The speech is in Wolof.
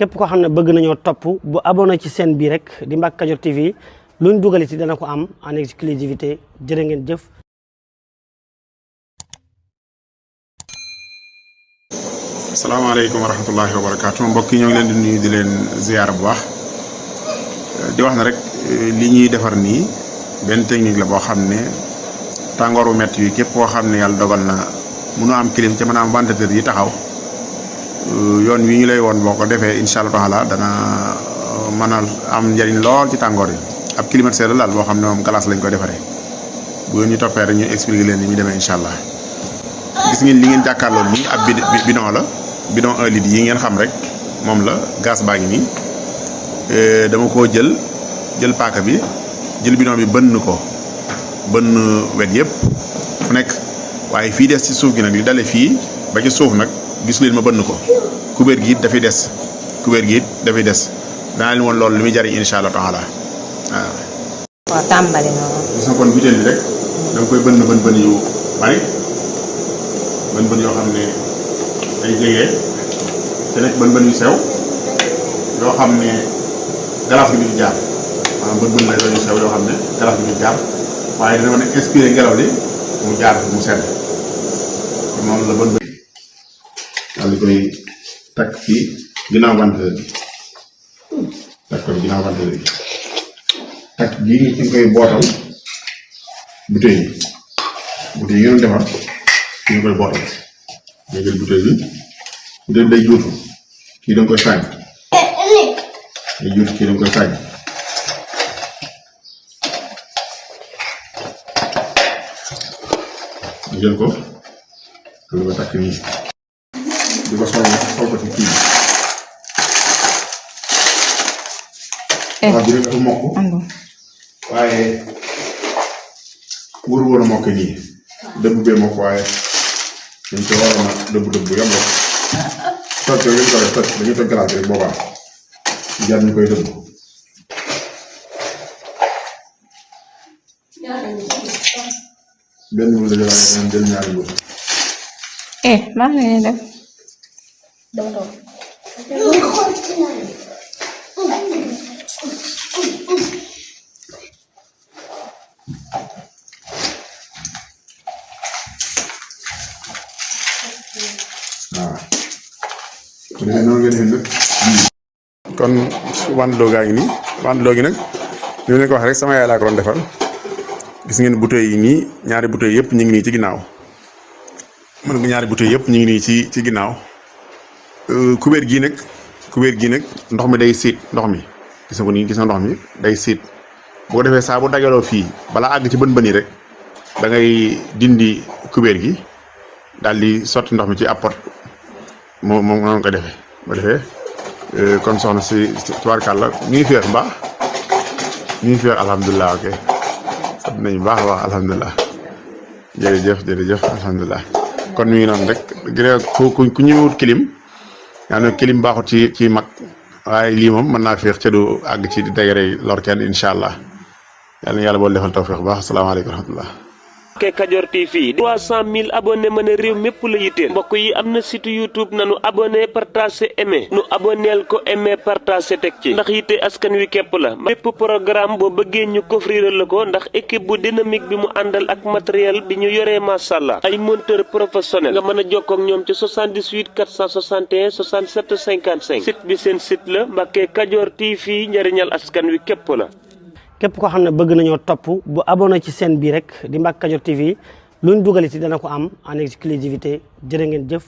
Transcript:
képp koo xam ne bëgg nañoo topp bu abonné ci chaîne bi rek di Mbacke Kadior TV luñ dugal ci dana ko am en exclusivité jërë ngeen jëf. asalaamaaleykum wa rahmatullahi wa barakaatu mbokk yi ñoo ngi leen di nuyu di leen ziyaara bu baax di wax ne rek li ñuy defar nii benn technique la boo xam ne tàngooru métti yi képp koo xam ne yàlla dogal na mënu am clim ca mën a am ventilateur yi taxaw yoon wi ñu lay woon boo ko defee incha allah taala dana mën a am njëriñ lool ci tàngoor yi ab climatiseur la daal boo xam ne moom glace lañ koy defaree bu ñu toppee rek ñu expliquer leen ni ñu demee incha allah gis ngeen li ngeen jàkkaarloo nii ab bidon la bidon 1 litre yi ngeen xam rek moom la gaz baa ngi nii dama koo jël paaka bi jël bidon bi bënn ko bënn wet yëpp fu nekk waaye fii des ci suuf gi nag li dale fii ba ci suuf nag gis leen ma bënn ko kubéer gi it dafay des kubéer gi it dafay des danaa leen woon loolu li muy jariñ incha allah taala waaw. waaw tàmbali noonu. gis nga kon butéel bi rek da nga koy bën yu bari bën yoo xam ne day jege te nekk bën yu sew yoo xam ne galaas gi du ci jaar maanaam bën lay doon yu sew yoo xam ne galaas gi du ci jaar waaye dina mën a inspiré ngelaw li mu jaar mu sedd moom la bën daal di koy takk fii ginnaaw ventilateur bi takk ko ginnaaw ventilateur bi takk bii ci koy bootal bouteille yi ngeen defar ci ñu koy bootal nga jël bouteille bi day juutu kii da nga koy sànni day juutu kii da nga koy sànni nga jël ko lu ko takk nii di ko sol ko ci kii waaw bi dafa mokk waaye wër woon a mokk nii dëbb bee mokk waaye dañ ko waroon a dëbb yam rek toj yooyu ko def toj dañuy toj galaas rek boobaa jar ñu koy dëbb benn bu la jël jël ñaari bu maa ngi leen def kon wàndloo gaa ngi nii wàndloo gi nag li leen ko wax rek sama yaay laa ko doon defal gis ngeen bouteille yi nii ñaari bouteille yëpp ñu ngi nii ci ginnaaw man nga ñaari bouteille yëpp ñu ngi nii ci ginnaaw kubéer gii nag ndox mi day siit ndox mi gis nga ko nii gis nga ndox mi day siit bu ko defee saa bu dajaloo fii balaa àgg ci bën yi rek da ngay dindi kubéer gi daal di sotti ndox mi ci apport moom noonu ko defee ba defee kon soxna si tubaarkàlla ñu ngi féex mbaa ñu ngi féex alhamdulilah ok sant nañu baax a baax alhamdulilah jërëjëf alhamdulilah kon mi ngi noonu rek ku ñëwut kilim yaa ne kilim baaxut ci mag waaye lii moom mën naa féex ca du àgg ci degere lor kenn incha allah yàlla na yàlla boole defal tawfeex bu baax asalaamaaleykum wa rahmatullah Mbacke Kadior TV 300 000 abonnés mën a réew mépp la yitteel mbokk yi am na site YouTube nanu abonné partagé aimé nu abonneel ko aimé partagé teg ci ndax yitte askan wi képp la bépp programme boo bëggee ñu coffriral la ko ndax équipe bu dynamique bi mu àndal ak matériel bi ñu yoree masàllaa ay monteur professionnel nga mën a jokkoo ak ñoom ci 78 461 67 55 site bi seen site la Mbacke Kadior TV njëriñal askan wi képp la. képp koo xam ne bëgg nañoo topp bu abonné ci chaîne bi rek di Mbacke Kadior TV luñ dugal ci dana ko am en exclusivité jërë ngeen jëf.